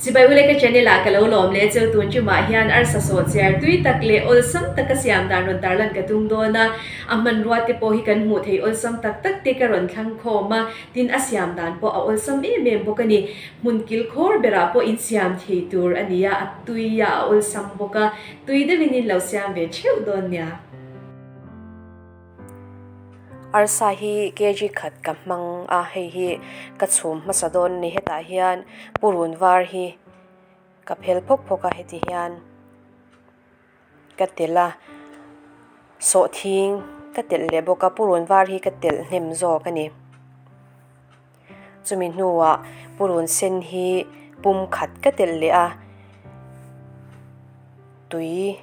Sipai ule ka channel ah ka lo lawm leh cheu tun chumah hian arsa sawh chiar tui tak leh awlsam taka siam dan rawn tarlan ka tum dawn a, a hmanrua te pawh hi kan hmuh theih awlsam tak tak te ka rawn thlang khawm a, tin a siam dan pawh a awlsam em em bawk a ni. Hmun kil khawr berah pawh in siam thei tur a ni a, a tui a, a awlsam bawk a, tui deuhin in lo siam ve theuh dawn nia. Arsa hi kg khat ka hmang a, hei hi ka chhum hmasa dawn a ni. Hetah hian purun var hi ka phel phawk phawk a, heti hian ka telh a, sawhthing ka telh leh bawk a, purun var hi ka telh hnem zawk a ni. Chumi hnuah purun sen hi pum khat ka telh leh a, tui.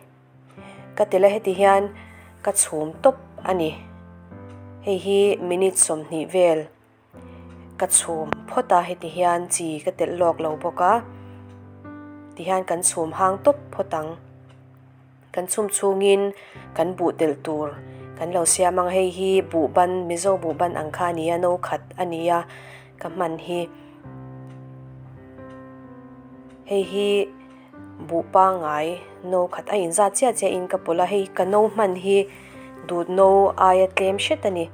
Ka ti la heti hian ka chhum tawp a ni. Hei hi minute 20 vel ka chhum phawt a, heti hian chi ka telh lawk lo bawk a. Tihian kan chhum hang tawp phawt ang. Kan chhum chhungin kan buh telh tur kan lo siam ang. Hei hi buh ban, Mizo buh ban ang kha a ni a, no khat a ni a ka hman hi. Hei hi. Buh pangngai no khat a inzat chiah chiah in ka pawlh a, hei ka no hman hi dut no aia tlem hret a ni.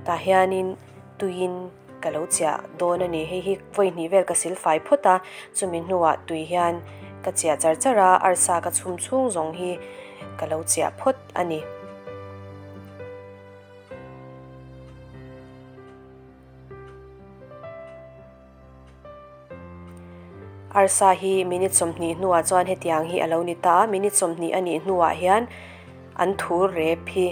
Tah hianin tuiin ka lo chiah dawn a ni. Hei hi vawi hnih vel ka sil fai phawt a, chumi hnuah tui hian ka chiah char char a, arsa ka chhum chhung zawng hi ka lo chiah phawt a ni. Arsa hi minute 20 hnuah chuan hetiang hi a lo ni ta a, minute 20 a nih hnuah hian an thur rep hi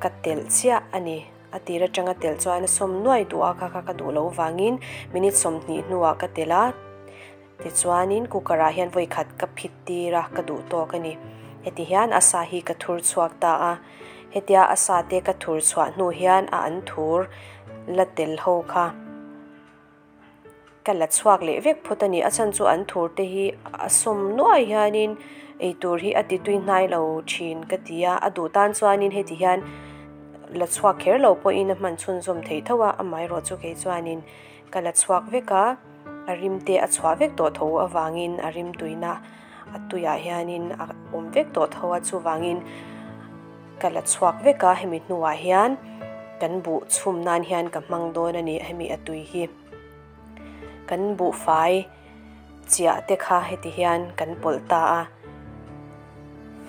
ka telh chiah a ni. A tir atanga telh chuan a sawm nuai duh a, kha kha ka duh loh vangin minute 20 hnuah ka telh a. Tichuanin cooker ah hian vawi khat ka phit tir a, ka duh tawk a ni. Heti hian a sa hi ka thur chhuak ta a, hetia a sa te ka thur chhuah hnu hian a an thur la tel ho kha. Ka la chhuak leh vek phawt a ni. A chhan chu an thur te hi a sawm nuai hianin eitur hi a ti tui hnai lo thin ka ti a. A duh tan chuanin heti hian la chhuak kher lo pawhin a hman chhunzawm thei tho a. Amaherawh chu kei chuanin ka la chhuak vek a, a rim te a chhuah vek tawh tho avangin a rim tuina a tuiah hianin a awm vek tawh tho a. Chuvangin Ka la chhuak vek a, hemi hnuah hian kan buh chhum nan hian ka hmang dawn a ni, hemi a tui hi. Kan buhfai chiah te kha heti hian kan pawlh ta a,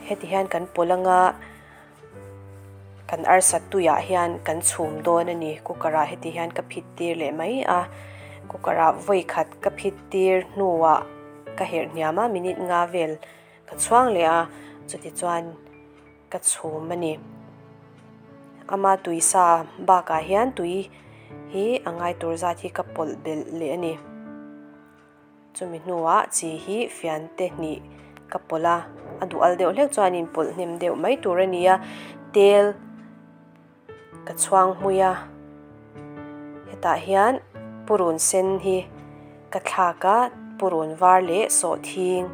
heti hian kan pawlh anga kan arsa tuiah hian kan chhum dawn a ni, cooker ah heti hian ka phit tir leh mai a, cooker ah vawi khat ka phit tir hnuah ka herh hniam a, minute nga vel ka chhuang leh a, chuti chuan. Ka chhum a ni. Ama tui sa bakah hian tui hi a ngai tur zat hi ka pawlh belh leh a ni. Chumi hnuah chi hi fian te hnih ka pawlh a, a duh al deuh hlek chuanin pawlh hnem deuh mai tur a ni a, tel Ka chhuang hmui a, hetah hian purun sen hi ka thlak a, purun var leh sawhthing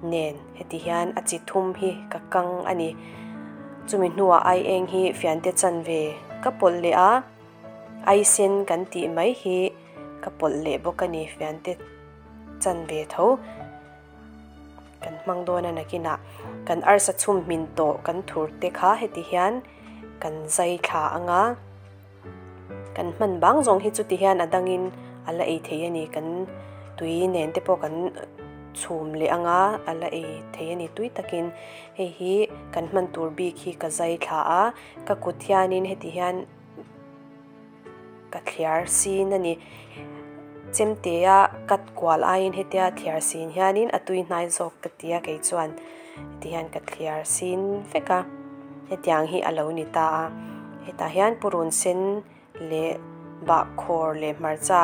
nen heti hian a chi thum hi ka kang a ni. Chumi hnuah aieng hi fiante chanve ka pawlh leh a, aisen kan tih mai hi ka pawlh leh bawk a ni fiante chanve tho. Kan hmang dawn a nakinah kan arsa chhum hmin tawh kan thur te kha heti hian kan zai thla ang a, kan hman bang zawng hi chuti hian a dangin a la ei thei a ni, kan tui nen te pawh kan chhum leh ang a, a la ei thei a ni tui takin hei hi kan hman tur bik hi ka zai thla a, ka kut hianin heti hian. Ka thliar sin a ni. Chemtea cut kual aiin hetia thliar sin hianin a tui hnai zawk ka ti a kei chuan heti hian ka thliar sin vek a, hetiang hi a lo ni ta a. Hetah hian purun sen leh bahkhawr leh hmarcha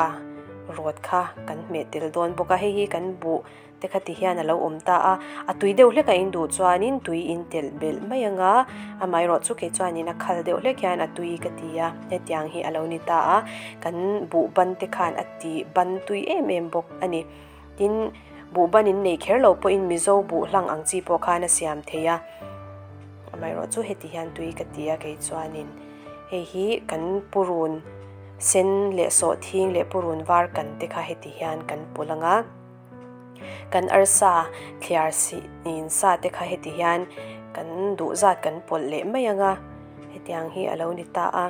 rawt kha kan hmeh tel dawn bawk a, hei hi kan buh te kha ti hian a lo awm ta a, a tui deuh hlek a in duh chuanin tui in telh belh mai ang a, amaherawh chu kei chuanin a khal deuh hlek hian a tui ka ti a, hetiang hi a lo ni ta a, kan buh ban te khan a ti ban tui em em bawk a ni. Tin, buh ban in nei kher lo pawhin Mizo buh hlang ang chi pawh khan a siam thei a, amaherawh chu heti hian tui ka ti a kei chuanin hei hi kan purun sen leh sawhthing leh purun var kan te kha heti hian kan pawlh ang a. Kan arsa thliar si in sa te kha heti hian kan duh zat kan pawlh leh mai ang a, hetiang hi a lo ni ta a.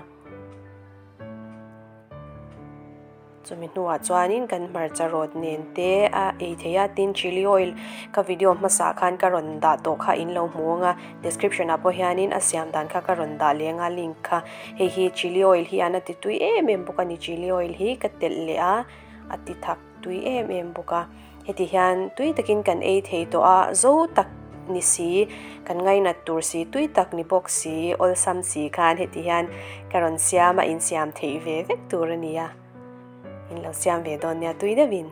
Chumi hnuah chuanin kan hmarcha rawt nen te a ei thei a, tin chilli oil ka video hmasa khan ka rawn dah tawh kha in lo hmu ang a, description ah pawh hianin a siam dan kha ka rawn dah leh ang a link kha, hei hi chilli oil hi an a ti tui em em bawk a ni, chilli oil hi ka telh leh a, a ti thak tui em em bawk a, heti hian tui takin kan ei thei tawh a, zo tak ni si, kan ngainat tur si, tui tak ni bawk si, awlsam si khan heti hian ka rawn siam a, insiam theih ve vek tur a ni a, in lo siam ve dawn nia tui deuhin.